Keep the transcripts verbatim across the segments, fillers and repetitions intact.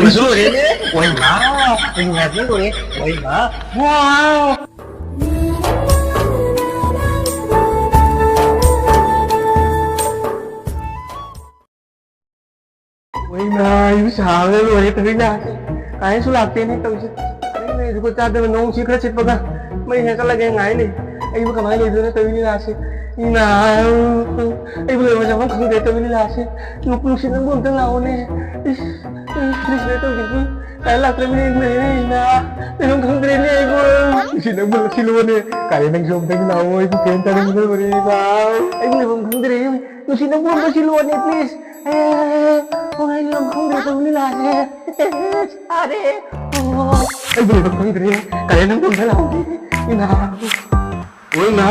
ꯂꯣꯏꯔꯦꯅꯦ꯫ ꯍꯣꯏ ꯃꯥ, ꯑꯩ ꯅꯨꯡꯉꯥꯏꯕꯅ ꯂꯣꯏꯔꯦ꯫ ꯍꯣꯏ ꯃꯥ, ꯋꯥꯎ꯫ ꯍꯣꯏ ꯃꯥ, ꯑꯩꯕꯨ ꯁꯥꯕꯅ ꯂꯣꯏꯔꯦ ꯇꯧꯔꯤ ꯂꯥꯁꯦ꯫ ꯀꯥꯏꯅꯁꯨ ꯂꯥꯛꯇꯦꯅꯦ ꯇꯧꯔꯤꯁꯦ꯫ ꯑꯩꯅ ꯖꯨꯒꯣꯠ ꯆꯥꯗꯕ ꯅꯣꯡꯁꯤ ꯈꯔ ꯁꯤꯠꯄꯒ ꯃꯩ ꯍꯦꯛ ꯆꯠꯂꯒꯦ ꯉꯥꯏ ꯂꯩ꯫ ꯑꯩꯕꯨ ꯀꯃꯥꯏꯅ ꯂꯩꯗꯣꯏꯅꯣ ꯇꯧꯔꯤ ꯂꯥꯁꯦ꯫ ꯏꯃꯥ, ꯑꯩꯕꯨ ꯂꯩꯕ ꯆꯥꯐꯝ ꯈꯪꯗ꯭ꯔꯦ ꯇꯧꯔꯤ ꯂꯥꯁꯦ꯫ ꯅꯨꯡꯁꯤꯠ ꯅꯪꯕꯨ ꯑꯝꯇ ꯂꯥꯛꯑꯣꯅꯦ꯫ ꯏꯁ, ꯏꯁ, ꯀꯔꯤꯁꯤꯅ ꯇꯧꯔꯤꯁꯤ? ꯀꯥꯏ ꯂꯥꯛꯇ꯭ꯔꯃꯤꯅ ꯑꯩꯕꯨ ꯂꯩꯔꯦ ꯏꯃꯥ꯫ ꯂꯩꯐꯝ ꯈꯪꯗ꯭ꯔꯦꯅꯦ ꯑꯩꯕꯨ꯫ ꯅꯨꯡꯁꯤꯠ ꯅꯪꯕꯨ ꯁꯤꯜꯂꯨꯑꯣꯅꯦ꯫ ꯀꯥꯂꯦꯟ ꯅꯪꯁꯨ ꯑꯝꯇꯪ ꯂꯥꯛꯑꯣ꯫ ꯑꯩꯕꯨ ꯐꯦꯟ ꯇꯥꯅꯤꯡꯗꯕꯅꯦ ꯏꯃꯥ꯫ ꯑꯩꯕꯨ ꯂꯩꯐꯝ ꯈꯪꯗ꯭ꯔꯦ꯫ ꯅꯨꯡꯁꯤꯠ ꯅꯪꯕꯨ ꯑꯝꯇ ꯁꯤꯜꯂꯨꯑꯣꯅꯦ, please꯫ ꯑꯦ, ꯄꯨꯡꯍꯩ ꯂꯩꯐꯝ ꯈꯪꯗ꯭ꯔꯦ ꯇꯧꯔꯤ ꯂꯥꯁꯦ꯫ ꯁꯥꯔꯦ꯫ ꯑꯣ, ꯑꯩꯕꯨ ꯂꯩꯐꯝ ꯈꯪꯗ꯭ꯔꯦ꯫ ꯀꯥꯂꯦꯟ ꯅꯪꯕꯨ ꯑꯝꯇ ꯂꯥꯛꯑꯣꯅꯦ ꯏꯃꯥ꯫ ꯍꯣꯏ ꯏꯃꯥ,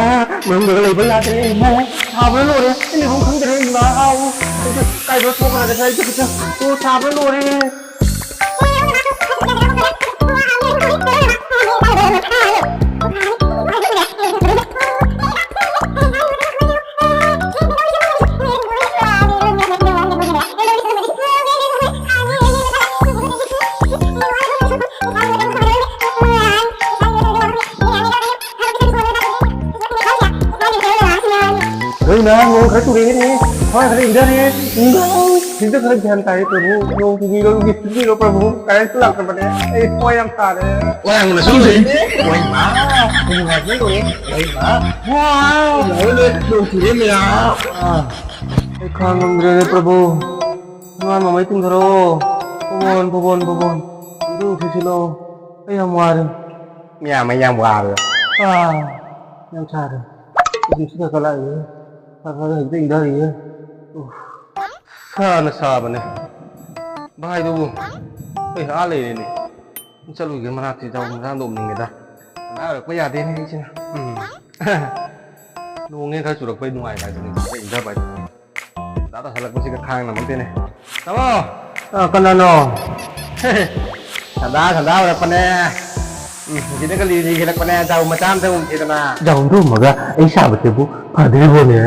ꯃꯅꯨꯡꯗꯒ ꯂꯩꯕ ꯌꯥꯗ꯭ꯔꯦ ꯏꯃꯥ꯫ ꯁꯥꯕꯅ ꯂꯣꯏꯔꯦ꯫ ꯑꯩ ꯂꯩꯐꯝ ꯈꯪꯗ꯭ꯔꯦ ꯏꯃꯥ꯫ ꯑꯥꯎ, ꯑꯩꯁꯦ ꯀꯥꯏꯗ ꯊꯣꯛꯈ꯭ꯔꯒꯦ ꯑꯩꯁꯦ ꯈꯤꯇꯪ꯫ ꯑꯣ, ꯁꯥꯕꯅ ꯂꯣꯏꯔꯦ꯫ ꯅꯣꯏ ꯅꯍꯥꯟ ꯅꯣꯡ ꯈꯔ ꯆꯨꯔꯛꯑꯦꯅꯦ, ꯊꯋꯥꯏ ꯈꯔ ꯏꯪꯊꯔꯦ꯫ ꯏꯃꯥ, ꯍꯧꯖꯤꯛꯇ ꯈꯔ ꯒ꯭ꯌꯥꯟ ꯇꯥꯔꯦ ꯄ꯭ꯔꯚꯨ꯫ ꯅꯣꯡ ꯆꯨꯕꯤꯔꯣ, ꯅꯨꯃꯤꯠ ꯆꯨꯕꯤꯔꯣ ꯄ꯭ꯔꯚꯨ꯫ ꯀꯔꯦꯟꯁꯨ ꯂꯥꯛꯇꯕꯅꯦ꯫ ꯑꯩ ꯊꯋꯥꯏ ꯌꯥꯝ ꯁꯥꯔꯦ꯫ ꯋꯥ ꯌꯥꯝꯅ ꯁꯨꯝ ꯂꯩꯅꯦ꯫ ꯋꯥ ꯏꯃꯥ, ꯅꯨꯡꯉꯥꯏꯕꯅ ꯂꯣꯏꯔꯦ꯫ ꯋꯥ ꯏꯃꯥ, ꯋꯥꯎ꯫ ꯂꯣꯏꯔꯦ, ꯂꯣꯏꯔꯦ, ꯅꯣꯡ ꯆꯨꯔꯦ ꯃꯌꯥꯝ꯫ ꯑꯥ, ꯑꯩ ꯈꯥꯡꯉꯝꯗ꯭ꯔꯦꯅꯦ ꯄ꯭ꯔꯚꯨ꯫ ꯏꯃꯥ ꯃꯃꯩ ꯇꯤꯡꯊꯔꯛꯑꯣ꯫ ꯄꯕꯣꯟ, ꯄꯕꯣꯟ, ꯄꯕꯣꯟ꯫ ꯑꯗꯨ ꯁꯤꯁꯤꯜꯂꯣ꯫ ꯑꯩ ꯌꯥꯝ ꯋꯥꯔꯦ꯫ ꯃꯌꯥꯝ ꯑꯩ ꯌꯥꯝ ꯋꯥꯔꯦ꯫ ꯑꯥ, ꯌꯥꯝ ꯁꯥꯔꯦ꯫ ꯅꯨꯡꯁꯤꯠꯁꯨ ꯈꯔ ꯈꯔ ꯂꯥꯛꯏꯌꯦ꯫ ꯈꯔ ꯈꯔ ꯍꯧꯖꯤꯛꯇ ꯏꯪꯊꯔꯤꯌꯦ꯫ ꯎꯐ꯫ ꯁꯥꯅ ꯁꯥꯕꯅꯦ꯫ ꯚꯥꯏꯗꯨꯕꯨ ꯑꯩ ꯑꯥ ꯂꯩꯔꯦꯅꯦ꯫ ꯆꯠꯂꯨꯒꯦ ꯃꯅꯥꯛꯇ ꯏꯇꯥꯎ ꯃꯆꯥ ꯅꯣꯛꯅꯤꯡꯉꯦꯗ꯫ ꯀꯅꯥ ꯑꯣꯏꯔꯛꯄ ꯌꯥꯗꯦꯅꯦ ꯑꯩꯁꯤꯅ꯫ ꯎꯝ꯫ ꯅꯣꯡꯅꯦ ꯈꯔ ꯆꯨꯔꯛꯄꯩ ꯅꯨꯡꯉꯥꯏꯕ ꯍꯥꯏꯗꯨꯅꯤ꯫ ꯈꯔ ꯏꯪꯊꯕ ꯍꯥꯏꯗꯨꯅꯤ꯫ ꯁꯟꯗꯥ ꯇꯥꯁꯜꯂꯛꯄꯁꯤꯒ ꯈꯥꯡ ꯉꯝꯃꯛꯇꯦꯅꯦ꯫ ꯇꯥꯃꯣ! ꯑ, ꯀꯅꯥꯅꯣ? ꯁꯟꯗꯥ, ꯁꯟꯗꯥ ꯑꯣꯏꯔꯛꯄꯅꯦ꯫ ꯎꯝ, ꯁꯤꯗ ꯀꯂꯤ ꯂꯤꯒꯠꯂꯛꯄꯅꯦ꯫ ꯖꯥꯎ ꯃꯆꯥ ꯑꯝꯇ ꯎꯝꯁꯤꯗꯅ꯫ ꯖꯥꯎ ꯊꯨꯝꯃꯒ ꯑꯩ ꯁꯥꯕꯁꯤꯕꯨ ꯐꯗꯣꯔꯤꯕꯣꯅꯦ?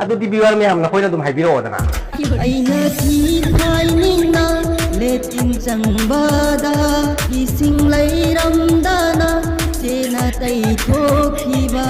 ꯑꯗꯨꯗꯤ viewer ꯃꯌꯥꯝ ꯅꯈꯣꯏꯅ ꯑꯗꯨꯝ ꯍꯥꯏꯕꯤꯔꯛꯑꯣꯗꯅ꯫ ꯑꯩꯅ ꯊꯤ ꯐꯥꯏꯅꯤꯡꯅ ꯂꯦꯇꯤꯟ ꯆꯪꯕꯗ ꯏꯁꯤꯡ ꯂꯩꯔꯝꯗꯅ ꯆꯦꯅ ꯇꯩꯊꯣꯛꯈꯤꯕ꯫